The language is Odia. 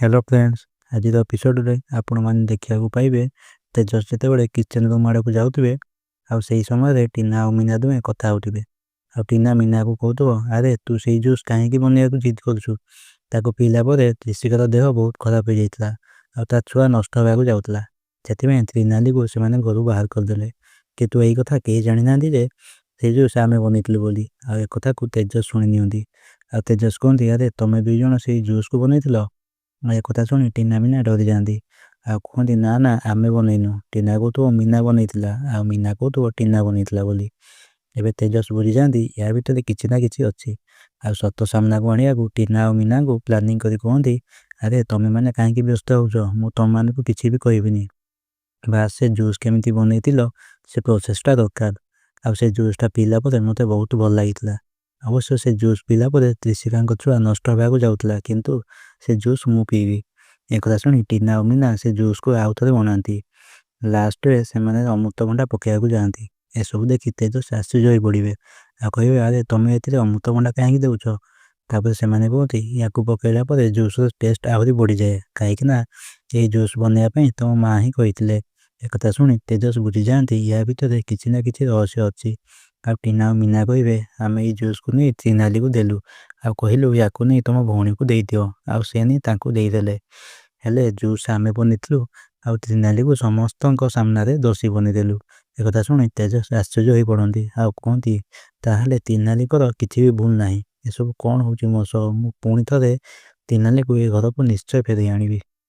ହ୍ୟାଲୋ ଫ୍ରେଣ୍ଡସ୍, ଆଜିର ଏପିସୋଡ଼ରେ ଆପଣମାନେ ଦେଖିବାକୁ ପାଇବେ ତେଜସ୍ ଯେତେବେଳେ କିଚେନ୍ ରୁମ୍ ଆଡ଼କୁ ଯାଉଥିବେ ଆଉ ସେହି ସମୟରେ ଟିନା ଆଉ ମୀନା ଦୁହେଁ କଥା ହେଉଥିବେ। ଆଉ ଟିନା ମୀନାକୁ କହୁଥିବ, ଆରେ ତୁ ସେଇ ଜୁସ୍ କାହିଁକି ବନେଇବାକୁ ଜିଦ୍ କରୁଛୁ? ତାକୁ ପିଇଲା ପରେ ତ୍ରିଶିକାର ଦେହ ବହୁତ ଖରାପ ହୋଇଯାଇଥିଲା ଆଉ ତା ଛୁଆ ନଷ୍ଟ ହେବାକୁ ଯାଉଥିଲା। ସେଥିପାଇଁ ତ୍ରିନାଲିକୁ ସେମାନେ ଘରୁ ବାହାର କରିଦେଲେ। କିନ୍ତୁ ଏହି କଥା କେହି ଜାଣିନାହାନ୍ତି ଯେ ସେ ଜୁସ୍ ଆମେ ବନେଇଥିଲୁ ବୋଲି। ଆଉ ଏକଥାକୁ ତେଜସ୍ ଶୁଣି ନିଅନ୍ତି। ଆଉ ତେଜସ୍ କୁହନ୍ତି, ଆରେ ତମେ ଦୁଇ ଜଣ ସେଇ ଜୁସ୍କୁ ବନେଇଥିଲ? ଏକଥା ଶୁଣି ଟିନା ମୀନା ଡରିଯାଆନ୍ତି ଆଉ କୁହନ୍ତି, ନା ନା ଆମେ ବନେଇନୁ। ଟିନା କହୁଥିବ ମୀନା ବନେଇଥିଲା ଆଉ ମୀନା କହୁଥିବ ଟିନା ବନେଇଥିଲା ବୋଲି। ଏବେ ତେଜସ୍ ବୁଝିଯାଆନ୍ତି ୟା ଭିତରେ କିଛି ନା କିଛି ଅଛି। ଆଉ ସତ ସାମ୍ନାକୁ ଆଣିବାକୁ ଟିନା ଆଉ ମୀନାଙ୍କୁ ପ୍ଲାନିଂ କରି କୁହନ୍ତି, ଆରେ ତମେମାନେ କାହିଁକି ବ୍ୟସ୍ତ ହେଉଛ? ମୁଁ ତମମାନଙ୍କୁ କିଛି ବି କହିବିନି। ବାସ୍ ସେ ଜୁସ୍ କେମିତି ବନେଇଥିଲ ସେ ପ୍ରୋସେସଟା ଦରକାର। ଆଉ ସେ ଜୁସ୍ଟା ପିଇଲା ପରେ ମୋତେ ବହୁତ ଭଲ ଲାଗିଥିଲା। ଅବଶ୍ୟ ସେ ଜୁସ୍ ପିଇଲା ପରେ ତ୍ରିଶିକାଙ୍କ ଛୁଆ ନଷ୍ଟ ହେବାକୁ ଯାଉଥିଲା, କିନ୍ତୁ ସେ ଜୁସ୍ ମୁଁ ପିଇବି। ଏକଥା ଶୁଣି ଟିନା ଆଉ ମୀନା ସେ ଜୁସ୍କୁ ଆଉ ଥରେ ବନାନ୍ତି। ଲାଷ୍ଟରେ ସେମାନେ ଅମୃତଭଣ୍ଡା ପକାଇବାକୁ ଯାଆନ୍ତି। ଏସବୁ ଦେଖି ତେଜସ୍ ଆଶ୍ଚର୍ଯ୍ୟ ହୋଇପଡ଼ିବେ ଆଉ କହିବେ, ଆରେ ତମେ ଏଥିରେ ଅମୃତଭଣ୍ଡା କାହିଁକି ଦେଉଛ? ତାପରେ ସେମାନେ କୁହନ୍ତି, ୟାକୁ ପକାଇଲା ପରେ ଜୁସ୍ର ଟେଷ୍ଟ ଆହୁରି ବଢ଼ିଯାଏ, କାହିଁକିନା ଏହି ଜୁସ୍ ବନେଇବା ପାଇଁ ତମ ମା ହିଁ କହିଥିଲେ। ଏକଥା ଶୁଣି ତେଜସ୍ ବୁଝିଯାଆନ୍ତି ୟା ଭିତରେ କିଛି ନା କିଛି ରହସ୍ୟ ଅଛି। ଆଉ ଟିନା ଆଉ ମୀନା କହିବେ, ଆମେ ଏଇ ଜୁସ୍କୁ ନେଇ ତ୍ରିନାଲିକୁ ଦେଲୁ ଆଉ କହିଲୁ ୟାକୁ ନେଇ ତମ ଭଉଣୀକୁ ଦେଇଦିଅ, ଆଉ ସେ ନେଇ ତାଙ୍କୁ ଦେଇଦେଲେ। ହେଲେ ଜୁସ୍ ଆମେ ବନେଇଥିଲୁ ଆଉ ତ୍ରିନାଲିକୁ ସମସ୍ତଙ୍କ ସାମ୍ନାରେ ଦୋଷୀ ବନେଇଦେଲୁ। ଏକଥା ଶୁଣି ତେଜସ୍ ଆଶ୍ଚର୍ଯ୍ୟ ହୋଇପଡ଼ନ୍ତି ଆଉ କୁହନ୍ତି, ତାହେଲେ ତ୍ରିନାଲିଙ୍କର କିଛି ବି ଭୁଲ ନାହିଁ। ଏସବୁ କ'ଣ ହେଉଛି ମୋ ସହ? ମୁଁ ପୁଣି ଥରେ ତ୍ରିନାଲିକୁ ଏ ଘରକୁ ନିଶ୍ଚୟ ଫେରାଇ ଆଣିବି।